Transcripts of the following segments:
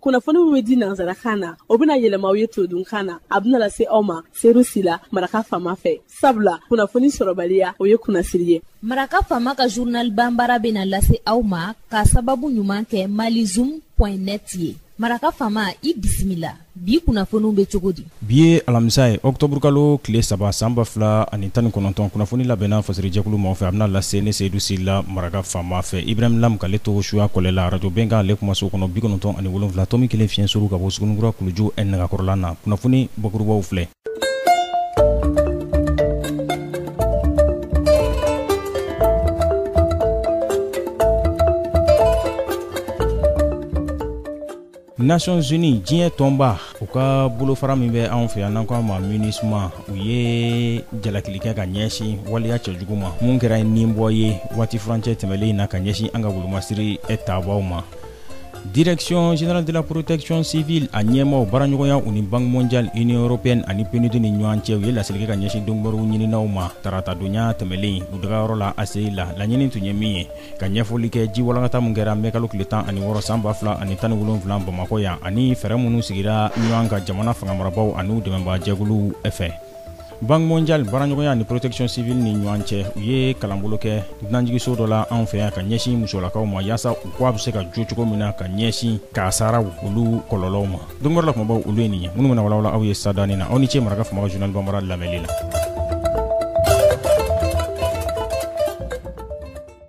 Kunnafoni min bɛ di nansarakan na, o bɛna yɛlɛma aw ye todunkan na. A bɛna lase aw ma Seru Sila, Maraka Faama fɛ. Sabula kunnafoni sɔrɔbaliya, o ye kunnasiri ye. Maraka Faama ka journal banbara bɛna lase aw ma k'a sababu ɲuman kɛ malizoom.net ye. Maraka Faama, i bisimila. Bi kunnafoniw bɛ cogo di? Bi ye alamisa ye, ɔkutɔburukalo tile 3 san 2019. Kunnafoni labɛnna fasirijɛkulu maaw fɛ, a bɛna lase ne Seyidu Sila, Maraka Faama fɛ. Ibrahim Lam k'ale to suya kɔlɛ la arajo bɛnkan ale kumaso kɔnɔ 97.1 fiɲɛ suru ka bɔ Sugunikura kuluju nagakɔrɔla na. Kunnafoni bakurubaw filɛ. Nations Unies, diɲɛ tɔnba, u ka bolofara min bɛ anw fɛ yan n'an ko a ma MINUSMA, u ye jalakili kɛ ka ɲɛsin waleya cɛjugu ma mun kɛra ninbɔ ye waati furancɛ tɛmɛlen in na ka ɲɛsin an ka wolomasiri tabaw ma. Direction générale de la protection civile a ɲɛmaw baaraɲɔgɔnya u ni Banque mondiale, Union européenne ani PNUD ni ɲɔgɔn cɛ, u ye laseli kɛ ka ɲɛsin donkibaru ɲininaw ma taratadonya tɛmɛlen u dagayɔrɔ la ACI la. Laɲini tun ye min ye, ka ɲɛfɔli kɛ ji walankata min kɛra mɛkalo tile 16 san 2017 Bamakɔ yan, ani fɛɛrɛ minnu sigira ɲɔgɔn kan jamana fangamarabaw ani u dɛmɛbaajɛkuluw fɛ. Banque mondiale baaraɲɔgɔnya ni protection civile ni ɲɔgɔn cɛ, u ye kalanbolo kɛ dunanjigiso dɔ la anw fɛ yan ka ɲɛsin musolakaw ma, yaasa u ko a bɛ se ka jo cogo min na ka ɲɛsin kasaraw olu kɔlɔlɔw ma. Donkibaru la kumabaw olu ye nin ye minnu bɛna walawala aw ye sadani na. Aw ni ce Maraka Faama ka journal banbara lamɛnli la.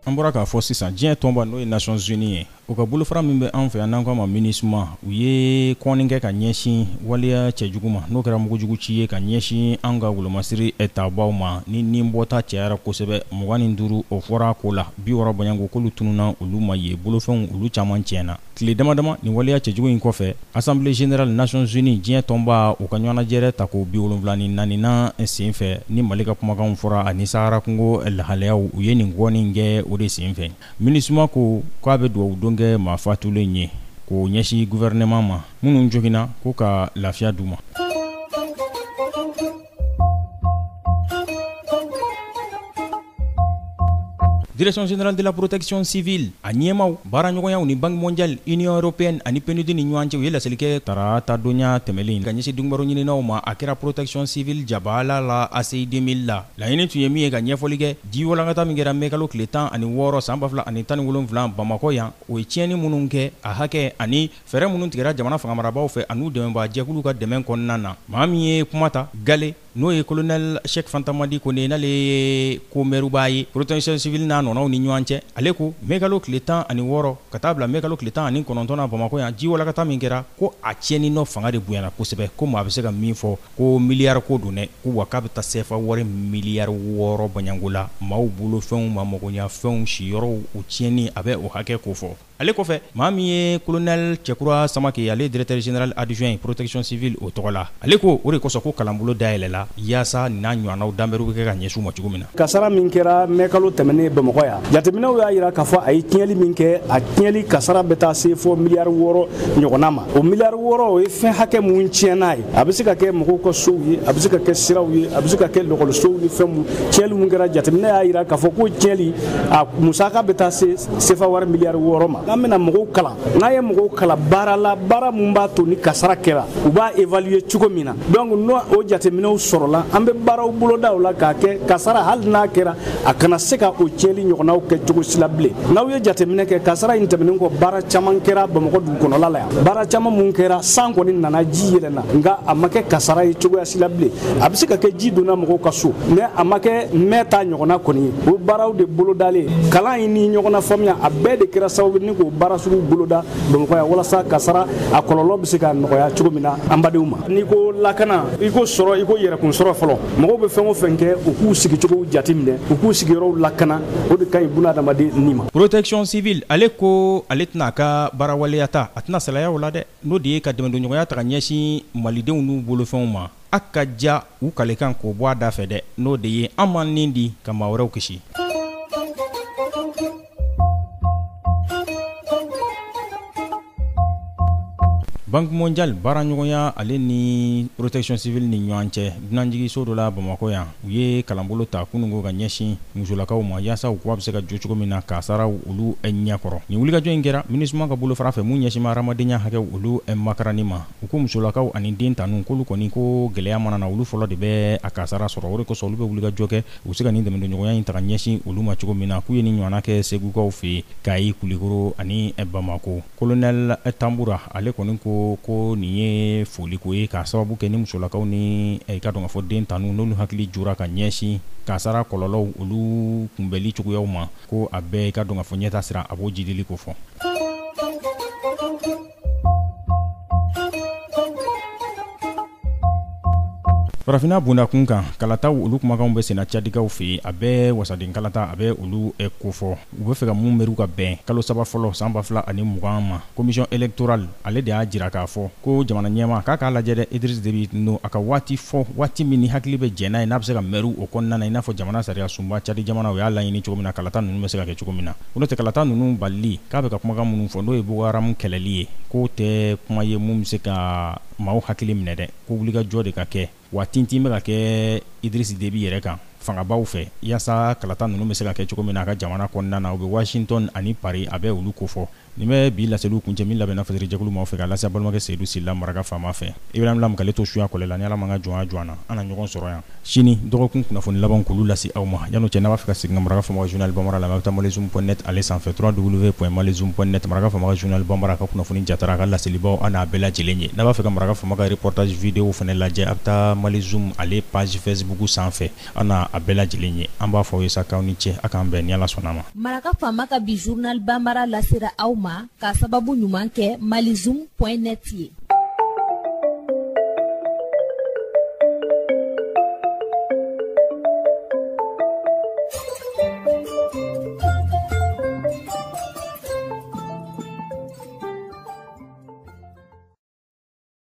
An bɔra k'a fɔ sisan, diɲɛ tɔnba n'o ye Nations Unies ye, u ka bolofara min bɛ anw fɛ yan n'an ko a ma MINUSMA, u ye kɔnni kɛ ka ɲɛsin waleya cɛjugu ma n'o kɛra mugujugu ci ye ka ɲɛsin an ka wolomasiri tabaw ma ni ninbɔta cayara kosɛbɛ. 25 o fɔra ko la, 60 bɔɲɔgɔnko k'olu tununna, olu ma ye, bolofɛnw olu caman tiɲɛna. Tile dama dama nin waleya cɛjugu in kɔfɛ, Assemblée générale Nations Unies, diɲɛ tɔnba, u ka ɲɔgɔnnajɛrɛ tako 74nan senfɛ ni Mali ka kumakanw fɔra ani Sahara kungo lahalayaw, u ye nin kɔnni kɛ o de senfɛ. MINUSMA ko k'a bɛ dugawu don kɛ maa fatulen ye k'o ɲɛsin gouvernement ma, minnu joginna ko ka lafiya d'u ma. Direction générale de la protection civile a ɲɛmaw baaraɲɔgɔnyaw ni Banque mondiale, Union européenne ani PNUD ni ɲɔgɔn cɛ, u ye laseli kɛ tarata donya tɛmɛlen ka ɲɛsin donkibaru ɲininaw ma. A kɛra protection civile jabala la ACI 2000 la. Laɲini tun ye min ye, ka ɲɛfɔli kɛ ji walankata min kɛra mɛkalo tile 16 san 2017 Bamakɔ yan, o ye tiɲɛni minnu kɛ a hakɛ ani fɛɛrɛ minnu tigɛra jamana fangamarabaw fɛ an'u dɛmɛbaajɛkulu ka dɛmɛ kɔnɔna na. Maa min ye kuma ta gale, n'o ye colonel Cheikh Fantamadi Kone, n'ale ye komɛruba ye protection civile n'a nɔnɔw ni ɲɔgɔn cɛ, ale ko mɛkalo tile 16 ka taa bila mɛkalo tile 19 na Bamakɔ yan, ji walakata min kɛra, ko a tiɲɛni nɔ fanga de bonyana kosɛbɛ, ko maa bɛ se ka min fɔ ko miliyari ko don dɛ, ko wa k'a bɛ taa sefa wari miliyari 6 baɲanko la. Maaw bolofɛnw, maa magoɲafɛnw, siyɔrɔw, u tiɲɛni a bɛ o hakɛ ko fɔ. Ale kɔfɛ, maa min ye colonel Cɛkura Samake, ale ye directeur général adjoint protection civile o tɔgɔ la, ale ko o de kosɔn ko kalanbolo dayɛlɛla yaasa n'a ɲɔgɔnnaw danberew bɛ kɛ ka ɲɛsin u ma cogo min na. Kasara min kɛra mɛkalo tɛmɛnen Bamakɔ yan, jateminɛw y'a jira k'a fɔ a ye tiɲɛli min kɛ, a tiɲɛli kasara bɛ taa se fɔ miliyari 6 ɲɔgɔnna ma. O miliyari 6, o ye fɛn hakɛ mun tiɲɛ n'a ye, a bɛ se ka kɛ mɔgɔw ka sow ye, a bɛ se ka kɛ siraw ye, a bɛ se ka kɛ lɔkɔlisow ni fɛn mun. Tiɲɛli mun kɛra, jateminɛ y'a jira k'a fɔ ko tiɲɛli a musaka bɛ taa se sefa wari miliyari 6 ma. N'an bɛna mɔgɔw kalan, n'an ye mɔgɔw kalan baara la, baara mun b'a to ni kasara kɛra u b'a évaluer cogo min na, donc n'o o jateminɛw sɔrɔla, an bɛ baaraw boloda o la k'a kɛ kasara, hali n'a kɛra, a kana se ka o tiɲɛli ɲɔgɔnnaw kɛ cogo si la bilen. N'aw ye jateminɛ kɛ, kasara in tɛmɛnen kɔ, baara caman kɛra Bamakɔ dugu kɔnɔla la yan. Baara caman mun kɛra, san kɔni nana, ji yɛlɛnna, nka a ma kɛ kasara ye cogoya si la bilen. A bɛ se ka kɛ ji donna mɔgɔw ka so, mais a ma kɛ mɛn ta ɲɔgɔnna kɔni ye. O baaraw de bolodalen, kalan in ni ɲɔgɔnna faamuya, a bɛɛ de kɛra sababu ni k'o baara sugu boloda Bamakɔ yan, walasa kasara a kɔlɔlɔ bɛ se ka nɔgɔya cogo min na an badenw ma. N'i ko lakana, i ko sɔrɔ, i ko yɛrɛkun sɔrɔ fɔlɔ. Mɔgɔw bɛ fɛn o fɛn kɛ, u k'u sigicogo jateminɛ, u k'u sigiyɔrɔw lakana, o de ka ɲi buna adamaden ni ma. Protection civile, ale ko ale tɛna a ka baara waleya ta, a tɛna salaya o la dɛ, n'o de ye ka dɛmɛdonɲɔgɔnya ta ka ɲɛsin malidenw n'u bolofɛnw ma. A ka ja u kalekan k'o bɔ a da fɛ dɛ, n'o de ye an m'an nin di ka maa wɛrɛw kisi. Banque mondiale baaraɲɔgɔnya ale ni protection civile ni ɲɔgɔn cɛ dunanjiginso dɔ la Bamakɔ yan, u ye kalanbolo ta kununko ka ɲɛsin musolakaw ma yaasa u kura bɛ se ka jɔ cogo min na kasaraw olu ɲɛkɔrɔ. Nin wulikajɔ in kɛra MINUSMA ka bolofara fɛ mun ɲɛsin bɛ hadamadenya hakɛw olu makarani ma. U ko musolakaw ani den tanu k'olu kɔni ko gɛlɛya mana na, olu fɔlɔ de bɛ a kasara sɔrɔ. O de kosɔn olu bɛ wulikajɔ kɛ u se ka nin dɛmɛdonɲɔgɔnya in ta ka ɲɛsin olu ma cogo min na. K'u ye nin ɲɔgɔnna kɛ Segukaw fɛ yen, Kayi, Kulikoro ani Bamako. Colonel Tambura ale kɔni ko nin ye foliko ye k'a sababu kɛ ni musolakaw ni i ka dɔn k'a fɔ den tanu n'olu hakili jora ka ɲɛsin kasara kɔlɔlɔw olu kunbɛli cogoyaw ma, ko a bɛɛ i ka dɔn k'a fɔ ɲɛta sira a b'o jidili ko fɔ. Farafinna bunda kun kan, kalataw olu kumakanw bɛ senna Cadikaw fɛ yen. A bɛ wasaden kalata, a bɛ olu kofɔ. U bɛ fɛ ka mun mɛriw ka bɛn kalo 3 fɔlɔ san 2020 ma. Commission électorale ale de y'a jira k'a fɔ ko jamana ɲɛmaa k'a lajɛ dɛ, Idriss Déby Itno a ka waati fɔ, waati min ni hakili bɛ jɛn n'a ye, n'a bɛ se ka mɛriw o kɔnɔna na, i n'a fɔ jamana sariya sunba Cadi jamana o y'a laɲini cogo min na, kalata ninnu bɛ se ka kɛ cogo min na. N'o tɛ kalata ninnu balili k'a bɛ ka kumakan minnu fɔ, n'o ye Boko Haram kɛlɛli ye, k'o tɛ kuma ye mun bɛ se ka maaw hakili minɛ dɛ, ko wulikajɔ de ka kɛ. Wa tintin bɛ ka kɛ Idriss Déby yɛrɛ kan fangabaw fɛ yaasa kalata ninnu bɛ se ka kɛ cogo min na a ka jamana kɔnɔna na. U bɛ Washington ani Paris, a bɛ olu kofɔ. Nin bɛ bi laseliw kuncɛ min labɛnna fasirijɛkulu maaw fɛ ka lase balimakɛ Seydou Sila maraka faama fɛ. Ibrahim Lam k'ale to suya kɔlɛ la, ni Ala man ka jɔnya jɔ an na, an na ɲɔgɔn sɔrɔ yan sini dɔgɔkun kunnafoni laban k'olu lase aw ma. Yan'o cɛ, n'a b'a fɛ ka segin ka maraka faama ka journal bambara lamɛn, a bɛ taa malizoom.net ale sanfɛ, www.malizoom.net. Maraka faama ka journal bambara ka kunnafoni jatara, a ka laselibaw an n'a bɛɛ lajɛlen ye. N'a b'a fɛ ka maraka faama ka reportage vidéo fana lajɛ, a bɛ taa malizoom ale page Facebook sanfɛ, an n'a a bɛɛ lajɛlen ye. An b'a fɔ aw ye sa k'aw ni ce, a k'an bɛn ni Ala sɔnna ma. Maraka faama ka bi journal bambara lasera aw ma k'a sababu ɲuman kɛ malizoom.net ye.